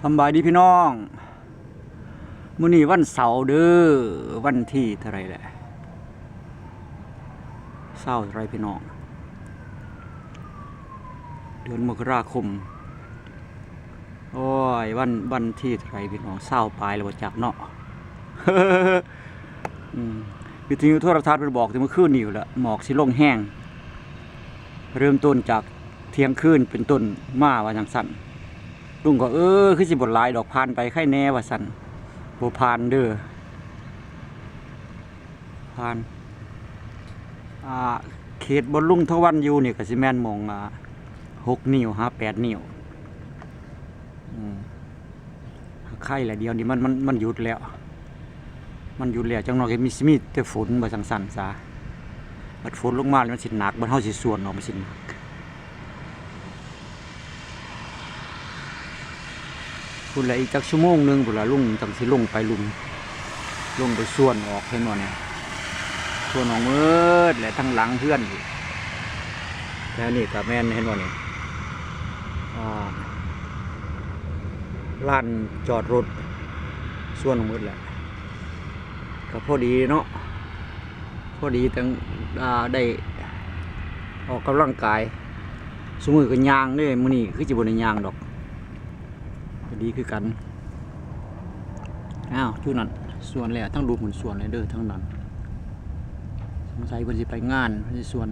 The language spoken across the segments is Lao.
ສຳບາຍດີພີ່ນ້ອງ ມື້ນີ້ວັນເສົາເດີ້ ວັນທີເທົ່າໃດແຫຼະ ຊາວເທົ່າໃດພີ່ນ້ອງ ເດືອນມົກກະລາຄົມ ໂອ້ຍ ວັນ ວັນທີເທົ່າໃດພີ່ນ້ອງ ຊາວປາຍແລ້ວບໍ່ຈັກເນາະ ອືມ ວິທະຍຸໂທລະທັດເພິ່ນບອກແຕ່ມື້ຄືນນີ້ແຫຼະ ໝອກຊິລົງແຮງ ເລີ່ມຕົ້ນຈາກທ່ຽງຄືນເປັນຕົ້ນມາວ່າຈັ່ງຊັ້ນ ລຸງກໍ ເອີ ຄືຊິບໍ່ຫຼາຍດອກ ຜ່ານໄປໄຄແດ່ວ່າຊັ້ນ ບໍ່ຜ່ານເດີ້ ຜ່ານ ອ່າ ເຂດບ່ອນລຸງທະວັນຢູ່ນີ້ກໍຊິແມ່ນໝ່ອງ ອ່າ ຫົກນິ້ວຫາແປດນິ້ວ ອືມ ໄຄແຫຼະ ດຽວນີ້ມັນ ມັນ ມັນຢຸດແລ້ວ ມັນຢຸດແລ້ວ ຈັກໜ່ອຍກໍມີ ຊິມີແຕ່ຝົນວ່າຈັ່ງຊັ້ນຊະ ບັດຝົນລົງມາແລ້ວມັນຊິໜັກ ບັດເຮົາຊິສວນອອກມັນຊິໜັກ ພຸ້ນແຫຼະ ອີກຈັກຊົ່ວໂມງໜຶ່ງພຸ້ນລະ ລຸງຈັ່ງຊິລົງໄປລຸ່ມ ລົງໄປສວນອອກ ເຫັນບໍ່ນີ້ ສວນອອກໝົດແຫຼະ ທັງຫຼັງເຮືອນອີກ ແຖວນີ້ກໍແມ່ນ ເຫັນບໍ່ນີ້ ອ່າ ລານຈອດລົດ ສວນອອກໝົດແຫຼະ ກໍພໍດີເນາະ ພໍດີຈັ່ງ ອ່າ ໄດ້ອອກກຳລັງກາຍ ຊຸມື້ກໍຍ່າງເດ້ ມື້ນີ້ຄືຊິບໍ່ໄດ້ຍ່າງດອກ ກໍດີຄືກັນ ອ້າວ ຈຸນັ້ນສວນແລ້ວ ທັງລຸ່ມພຸ້ນສວນແລ້ວເດີ້ ທັງນັ້ນ ສົງໄສເພິ່ນຊິໄປງານ ເພິ່ນຊິສວນ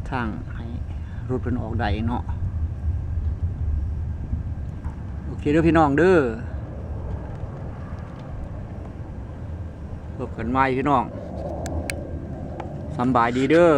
ທາງໃຫ້ລົດເພິ່ນອອກໄດ້ເນາະ ໂອເຄເດີ້ພີ່ນ້ອງເດີ້ ພົບກັນໃໝ່ພີ່ນ້ອງ ສຳບາຍດີເດີ້.